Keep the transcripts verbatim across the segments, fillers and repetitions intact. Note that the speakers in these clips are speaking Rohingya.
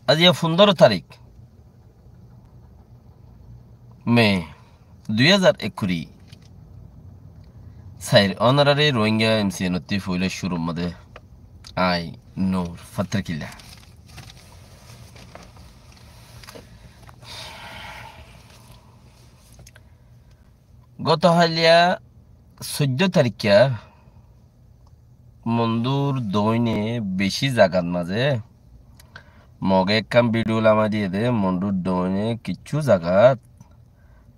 Aijja fundóro tarik, Me, dui házar ekkuri. Sair ónorare Rohingya M C N ottú foila cúrur mazé añí Nur Fattarkilla. Goto háilla soiddó tarikka Mondhur dóine bicí zagat mazé Moge ekkán bidiyo lamai diyé dé, Mondhur dóine kiccú zagat,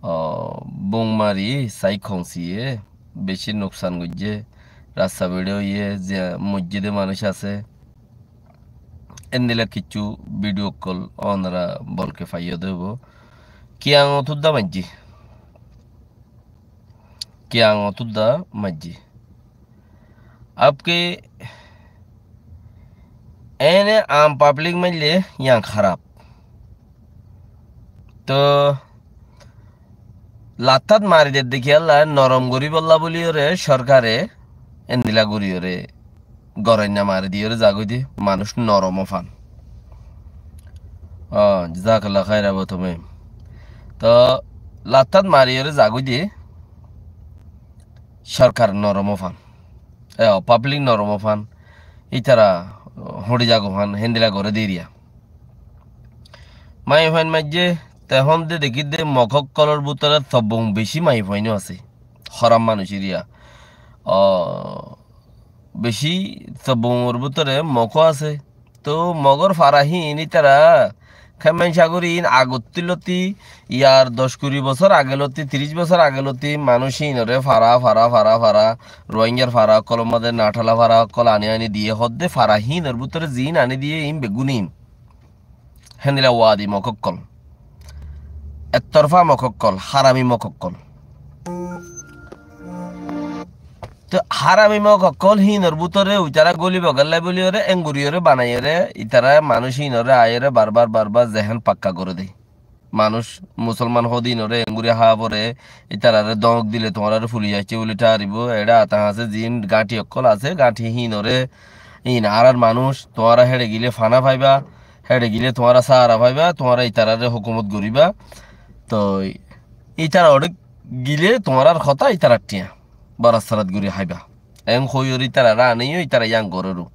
o, bum mari sai kouñsiye, bicí nuksan goijjé, rasta beçi óiye, ze mosjide manúic asé. Endilla kiccú bidiyo ókkol ónora bolke faiyó dé óibo. Kiyang otúdda maijjé. Kiyang otúdda maijjé. Abke ene am pablik maille yián háraf. Toh lattát mari der dekíyalla norom goríbolla bóliyoré sorkare endilla goríyoré gorainna mari diyoré zagói de, manúic norom ó fan. Ó, jazakallah khaira, botome. Toh lattát mariyoré zagói de, sorkar norom ó fan. E, ó, pablik norom ó fan. Ítara, ó, hoçi zago fan, héndilla goré de eriya. Maiyafuain maijjé, te hon de dekí de Mog ókkolor bútore sobbung bicí maiyafuain ó asé. Hóraf manúic eriya. Ó, bicí sobbungor bútore Mog ó asé. Toh Mogor fara híin ítara kemmenca gorí híin agottí loti, yar doc kuri bosór age loti, tiríc bosór age loti manúic híinoré fara, fara, fara, fara, Rohingyar fara ókkolor mazé nathala fara ókkol ani ani diyé hoó de fara híinor bútore ziín ani diyé híin beggún híin. Héndilla wadi Mog ókkol. Ettorfa Mog ókkol, hárami Mog ókkol. Toh hárami Mog ókkol híinor bútore uitará góli bogellai bóliyoré, enguriyoré banaiyeré, ítara manúic híinoré aiyeré barbar barbar zehén pakka goré de. Manúic musolman hoó de híinoré enguri háa foré, ítararé dóñk dile tuáñraré fulic aiccé bóli tháribo, eçé ata hañsé ziín gáñthi ókkol asé, gáñthi híinoré, híin añárar manúic, tuáñra héçe gile fana faiba, héçe gile tuáñra sáara faiba, tuáñra ítararé hókumot goríba. Toi ítara oçé gile tuáñrar hotá ítarar thiañ. Borat sorat gorí háiba. Eén hoiyóre ítararé aníyo ítara yían gorér.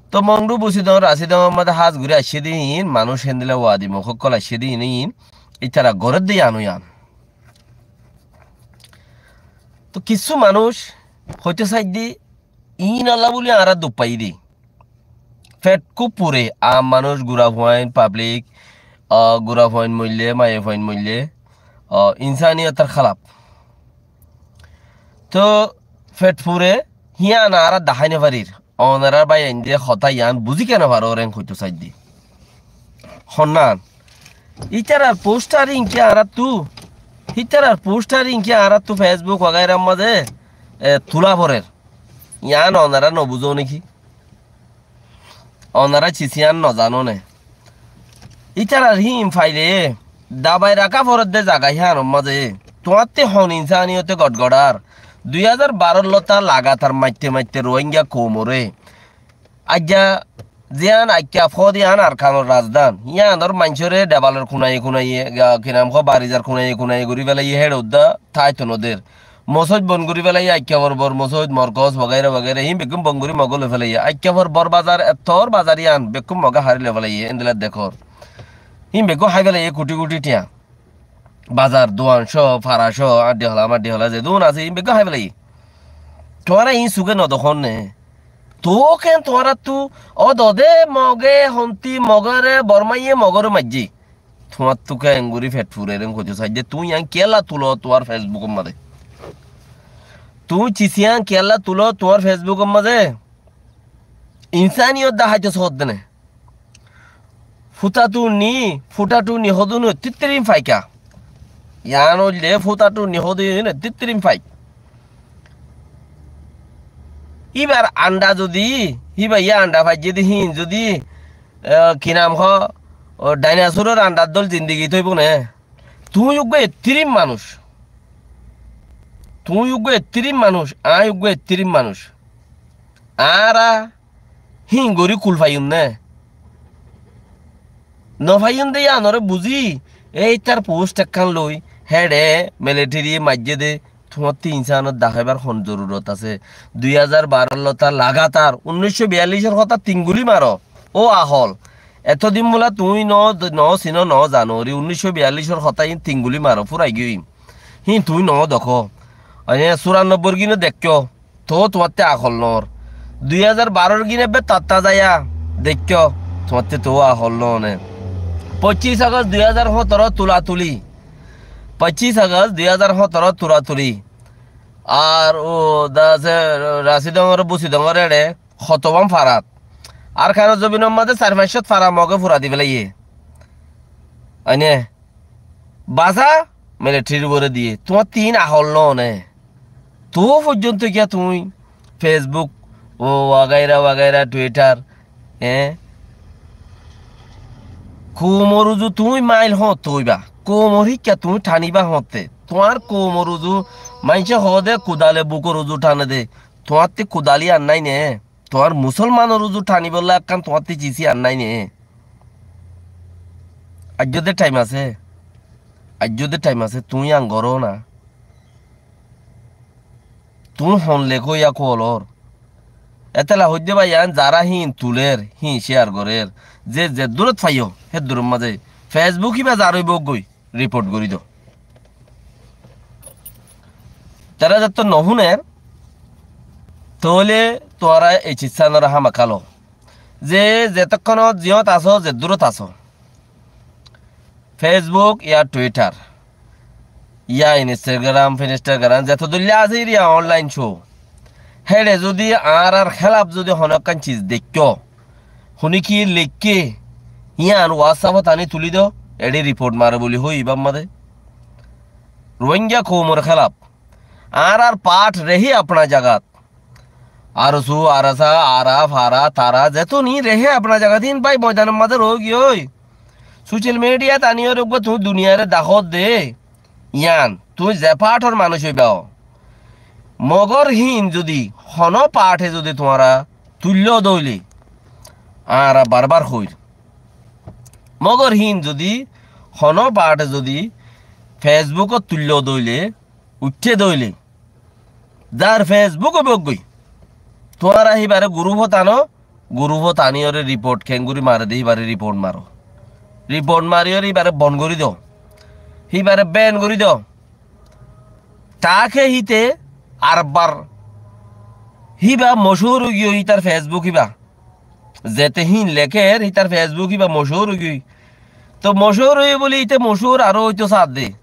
Toh Mongdu Busidong Rasidongor mazé hás gorí aiccé de híin, manúic héndilla wadi Mog ókkol aiccé de híin, híin ítara gorér de yían ó yían. Toh kissú manúic hoitó saidde, iín olla bóli añára duk faiyí de. Fet kúb fure, aam manúic gurafuain, pablik, ah, gurafuain moille, maiyafuain moille, ah, insaniyotor hálaf. Toh fet fure, híyan añára dahái nofarir. Onorar báiyain de hotá yían buzí kiyá nofaror, eén hoitó saidde. Honnán. Ítarar póstar iín ki añáráttu, ítarar póstar iín ki añáráttu Fesbuk wagairar mazé, e, tulá forer. Yían onora nobuzó néki? Onora cis yían nozano né? Ítarar híin faile dabai raká foredde zaga híanor mazé. Tuáñtte hon insaniyote gotgodhár? Dui házar baró lóta lagatar maitte maitte Rohingya koumoré aijja ziyán aikká fóde yían Arkanor razdán, yíanor maincóre dhebalor kunaye kunaye, ga-, ki nam hoó, barizar kunaye kunaye gorí félaiye, héçe uddá táito nodér. Mosóid bon gorí félaiye, aikká for bor mosóid, morkos, wagaira wagaira, híin bekkún bon gorí Mogé loi félaiye. Aikká for bor bazar, ettór bazar yían bekkún Mogé hári loi félaiye, endilla dekór. Híin bekkún hái félaiye kuthi kuthi thiañ. Bazar, duan cóo, fara cóo, añçi hola, maççi hola, zedún asé, iín beggún hái félaiye. Tuáñra iín suge nodekónne. Tuáñra ken tuáñráttu, ó dode Moge, honti Mogore, Bormaye Mogore maijjé. Tuáñráttu ken engori fet furer, en hoitó saidde, tuñí yián kiyólla tulo tuáñr Facebookor mazé? Tuñí cis yián kiyólla tulo tuáñr Facebookor mazé? Insaniyot daháito soódde né. Futatunni, futatunni hodún tittirim faika. Yián óilde futatunni hodún tittirim faik. Íbar anda zodi, íba yá anda faijjé de híin zodi, eh, ki nam hoó, o, dhainasuror andar dóil zindigi tóibo né? Tuñí uggúa ettirim manúic. Tuñí uggúa ettirim manúic, aññí uggúa ettirim manúic. Añára híin gorí kul faiyum né? Nofaiyúm de yíanoré buzí, éi tar post ekkán loi, héçe militeri maijjé de, tuáñttú insánor daháibar hon zorurot asé? Dui házar barór lóti lagatar unnícco biyallícor hotá tinguli maro. Ó ahól, etodin bóla tuñí no, no sinó, no zano, eri unnícco biyallícor hotá híin tinguli maro, fúrai giyói. Híin tuñí no dekó. Mane, cúrannobbóir gíne deikkó. Toóu tuáñttú ahól noór. Dui házar barór gín ebbe tatta zaiya deikkó, tuáñttú toóu ahól noóne. Foccíc Agost dui házar hóñtoró tulatuli. Foccíc Agost dui házar hóñtoró tulatuli. Ar ó dase Rasi Dongor, Busi Dongor eçe hotobán farat. Arkanor zobinor mazé sair fañccót fara Mogé fura di félaiyé. Aine. Basá militerir uore diyé, tuáñttú iín ahól noóne. Toóu foijjonto kiyá tuñí Facebook, ó wagaira wagaira, Twitter, eé? Koumor uzu tuñí mail hoóñtte óiba, koumor híkka tuñí thaníba hoóñtte. Tuáñr koumor uzu maincé hoó dé kudale bukor uzu thane dé, tuáñttú kudal yían nái né? Tuáñr musólmanor uzu thanibólla ekkán tuáñttú cis yían nái né? Aijjó de thaim asé, aijjó de thaim asé, tuñí yián goró na. Tuñí hon lekó yá kuolór. Étella hoiddé bái yián zará híin tulér, híin céar gorér, ze zeddúrot faiyó, héddúror mazé Facebook íba zar óibou goi. Riport gorí do. Tará zettó no fúner, tóile tuáñra ei ciccánore hámaká lo. Ze zetókkonot ziyót asó, zeddúrot asó, Facebook ya Twitter ya Instagram, Finstagram, zetó dóilla asé iriya online show, héçe zudi añárar hélaf zudi honókkan ciz deikkó, Hone ki leikké, yían WhatsApp ot aní tulí do, eçé riport maro buli hoói ibár mazé. Rohingya koumor hélaf. Añárar path rehe apna jagat. ARSU, ARSA, ARA, fara, tara, zetún iín rehe apna jagat, iín bái moidanor mazé roói giyói. Social mediat aníyoré uggúa tuñí duniyaré dahót de. Yián, tuñí ze pathor manúic óiba ó. Mogor híin zudi, honó pathe zudi tuáñra tuilló dóile, añára barbar hoóir. Mogor híin zudi, honó pathe zudi, Facebookot tuilló dóile, uiththé dóile, zar Facebook óibo goi, tuáñra híbaré gurúfot ano, gurúfot aníyoré riport keéngorí mare de, híbaré riport maro. Riport mariyóre híbaré bon gorí do. Híbaré ben gorí do. Taáke híte arbar híba mochúor ói giyói hítar Facebook híba. Zete híin lekér hítar Facebook híba mochúor ói giyói. Toóu mochúor óiye bóli íte mochúor aró óito saádde.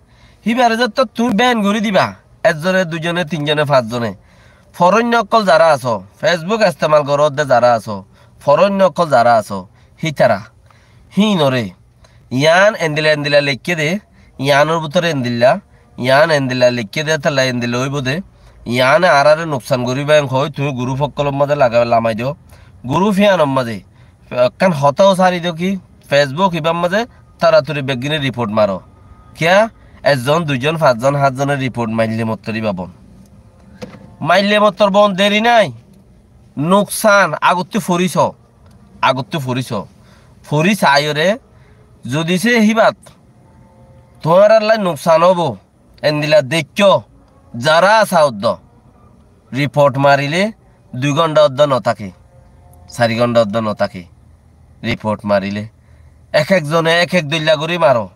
Híbaré zettó tuñí ben gorí diba, ekzone, duizone, tinzone, fañszone. Foróinna ókkol zará asó, Facebook estemal goródde zará asó, foróinna ókkol zará asó, hítara, híinoré, yián endila endila leikké dé, yiánor bútore endila, yián endila leikké dé, étella endila óibo dé, yiáne añáráre nuksan goríba en hoói tuñí gurúf ókkolor mazé laga-, lamai do. Gurúf yíanor mazé ekkán hotáu sári do ki, Facebook ibár mazé toratori beggúne riport maro. Kiyá? Ekzon, duizon, fañszon, háñtzone riport maille mottor íba bon. Maille mottor bon deri nái. Nuksan agottú forí so, agottú forí so. Forí saiyóre, zudi sé híbat tuáñrallá nuksan óibo, endila deikkó, zará saóddo, riport marilé dui gónda óddo no táke, sair gónda óddo no táke, riport marilé ek ekzone ek ek dóilla gorí maro,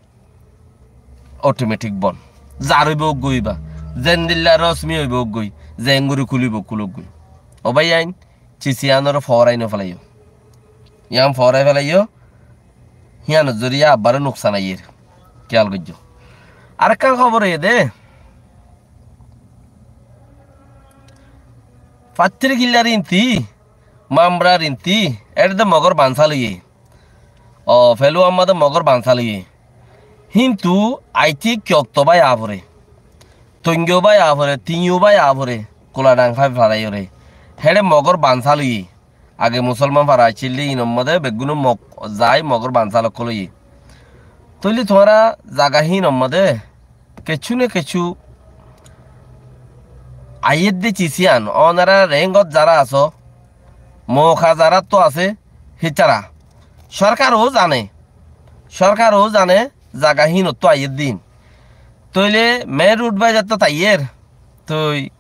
otometik bon. Zar óibo uggúa íba, zendilla rosmi óibo uggúa, zengóri kúlibo kúloggúa. Ó báiyain, cis yíanoré foórai no félaiyó. Yían foórai félaiyó, híanor zoriya abbaró nuksan aiyér. Kiyal goijjó. Arekkán hóbor óiye dé, Fattirkillar inti, Mambrar inti, eçé dé Mogor bansá loiyé. Ó, Feluwar mazé Mogor bansá loiyé. Híntu aití ki okto bái aá foré, Toingo bái aá foré, Tiñu bái aá foré, Kuladhang fái felaiyóre. Héçe Mogor bansá loiyé. Age musólman fara accíl dé, híinor mazé beggúne Mog zai Mogor bansál ókkol óiye. Tóile tuáñra zaga híinor mazé kessú né kessú aiyér dé cis yían, ónara rengot zará asó, mouka zaráttu asé, hítara. Sórkaró zane, Sórkar ó zane zaga hínottú aiyér din. Tóile main road bái zattó taiyér. Toi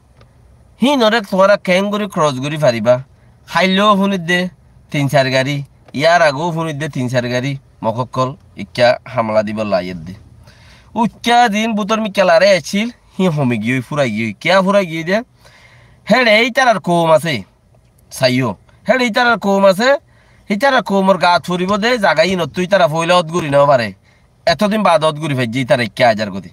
hínoré tuáñra keéngorí cross gorí faribá? Háillou fúnidde tin sair garí, yár agóu fúnidde tin sair garí, mok ókkol ikká hamla dibólla aiyér de. Uikká ziín bútor mikká larái accíl, híin homi giyói, fúrai giyói. Kiyá fúrai giyói de? Héçe ítarar koum asé, saiyó. Héçe ítarar koum asé, ítarar koumor gaat foribóu de, zaga hínottú ítara foóila ót gorí nofaré. Etódin baade ót gorí faijjé ítara ikká aizar godi.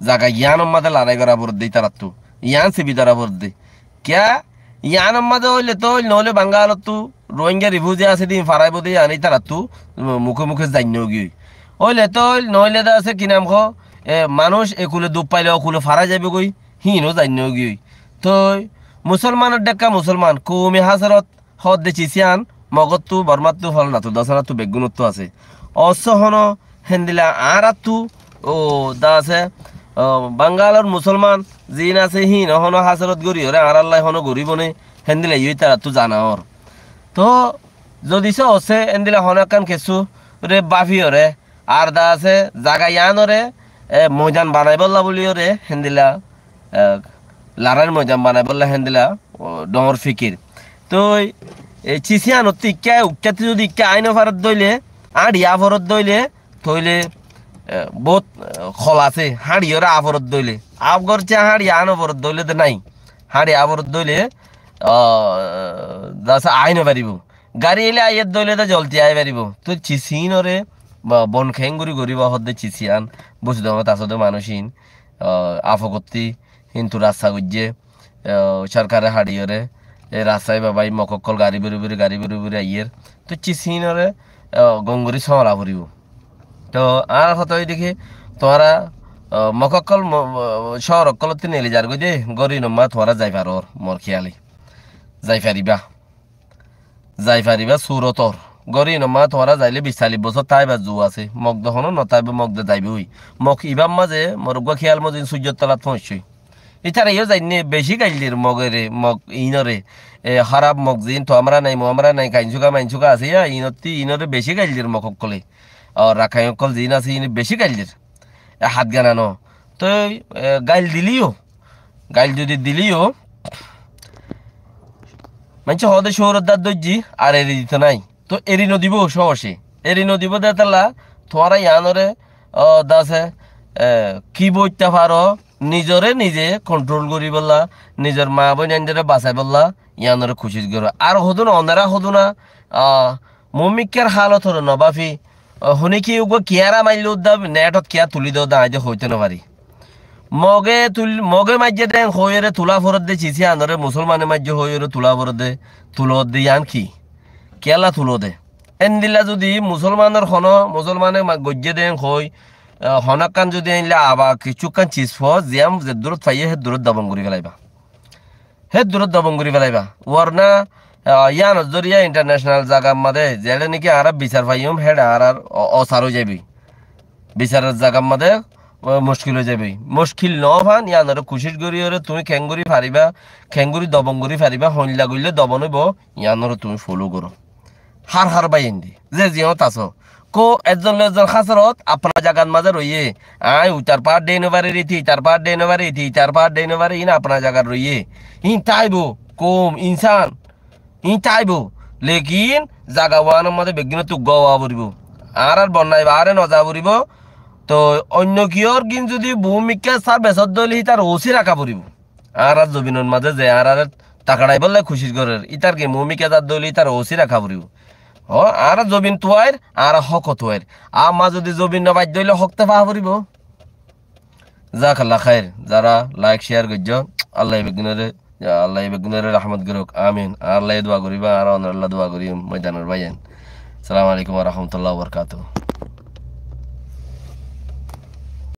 Zaga yiánor mazé larái gorá foredde ítarattú. Yián sibi dóra foredde. Kiyá? Yiánor mazé óile tóil, noóile Bangalottú Rohingya refugee asé de híin faraibóu de yián ítarattú, um, muke muke zainnógiyoi. Óile tóil, noóile de asé ki nam hoó, e, manúic e kule duk faile ó kule farai zaibóugoi, híinou zainnógiyoi. Toi, musolmanor dhekká musolman, koumi hásorot, hoódde cis yián Mogottú, Bormattú, Folnattú, Dosanattú, beggúnottú asé. Ossó honó héndila añárattú, ó, da asé, ó, Bangalor musolman ziín asé, híin honó hásorot goríyoré añárállai honó goríbou né, héndila yó ítarattú zana ór. Toóu, zodi só ossé héndila honó ekkán kessúre báfiyoré, ar da asé, zaga yiánoré, e, moidan banaibólla bóliyoré, héndila, e, laráir moidan banaibólla héndila, ó, dhoóñr fikir. Toi, e, cis yiánottú ikká, uikkáttú zodi ikká aái nofaredde óile, áñçi aforedde óile, tóile, e, boóut, e, hol asé, háñçiyoré aforedde óile. Af gorcá háñçi aá noforedde óile de nái. Háñçi aforedde óile, ó, da asé aái nofaribóu. Gari eile aiyér dóile de zolti aái faribóu. Toi cis híinoré ba bon keéngorí goríba hoódde cis hían, busidongot asóde manúic híin, ah, afogottí híntu rasta goijjé, ah, sórkare haçiyoré, e rasta íba bái mok ókkol garí bóri bóri, garí bóri bóri aiyér. Toi cis híinoré, ah, gom gorí sóola foribóu. Toi añár hotá óilde ki, tuáñra, ah, mok ókkol mo-, mo-, cóor ókkolótti neeli zargói de, gór híinor mazé tuáñra zai farór, mor kéyale. Zai faribá. Zai faribá surotor. Gór híinor mazé tuáñra zailé bic callic bosór táibar zu asé. Mok de honó notáibou, Mok de zaibói. Mok ibár mazé mor uggúa kéyal mozin súijjor tolat foóñiccói. Ítara yó zainné bicí gail der Mogoré, Mok iínoré. E, háraf Mok ziín tuámra nai, muámra nai, kainsúka mainsúka asé yá, iínottí iínoré bicí gail der Mok ókkolé. Ó, Rakhain ókkol ziín asé, iíne bicí gail der. E, hát gana noó. Toi, e, gail dilé yó, gail zodi dilé yó, maincé hoóde cóorodar dóijji, ar eri dito nái. Toi eri nodibóu cóoce. Eri nodibóu de tálla, tuáñra yiánoré, ó, da asé, e, ki boitta faro, nizoré nize kontrol goríbolla, nizor maa bóinaindoré basaibólla, yiánoré kucíc goró. Ar hodún, onorá hodún, a, Moómikkár hálotoré nobáfi, ó, honé ki uggúa kiyára maillé uddá neéthot kiyá tulí doó de aññí de hoitó nofarí. Mogé tul-, Mogé maijjé de hoóiyoré tulá foredde, cis híanoré Musúlmane maijjé hoóiyoré tulá foredde, tulódde yián ki? Kiyálla tulóde? Éndila zudi Musúlmanor honó, Musúlmane ma-, goijjé de hoói, ó, honókkan zudi éndila aba kiccúkkan cis foó, ziyán zeddúrot faiyé héddúrot dobon gorí felaibá. Héddurot dobon gorí felaibá. Worna, ah, yíanor zoriya international zagar mazé, zeçé niki añára bisar faiyum, héçe añárar o-, osar ói zaibói. Bisaror zagar mazé, o, muckil ói zaibói. Muckil noó fán, yíanoré kucíc goríyoré tuñí keéngorí faribá, keéngorí dobon gorí faribá, hoilla goillé dobon óibo, yíanoré tuñí follow goró. Hár hár báiyain de, ze ziyót asó. Kó ezzon loi ezzon hásarot apna zagat mazé roiyé. Aññí uitar paár dei nofarir, ite itar paár dei nofarir, ite itar paár dei nofarir, iín apna zagat roiyé. Iín táibo, koum, insán. Iín táibo. Lekin zaga uánor mazé beggúnottú uggúa ówa foribó. Añárar bonnai baáre noza foribó. Toi oinno kiyór gín zudi bumikká sárbes ódde óile ítar ousí raká foribó. Añárar zobinor mazé ze añáráre takaraibólla kucíc gorér, ítar ki mumik ezar dóile ítar ousí raká foribó. Ó, añárar zobin tuair, añárar hók tuair. Ammá zudi zobin nofaidde óile hók te faa foribó. Jazakallah khair. Zará like, share goijjó, Allaye beggúnoré, Allaye beggúnoré rahmot gorók. Amin. Añárálla dua goríba, añára onorálla dua gorí, moidanor báiyain. Assalamu alaikum wa rahmatullahi wa barakatuhu.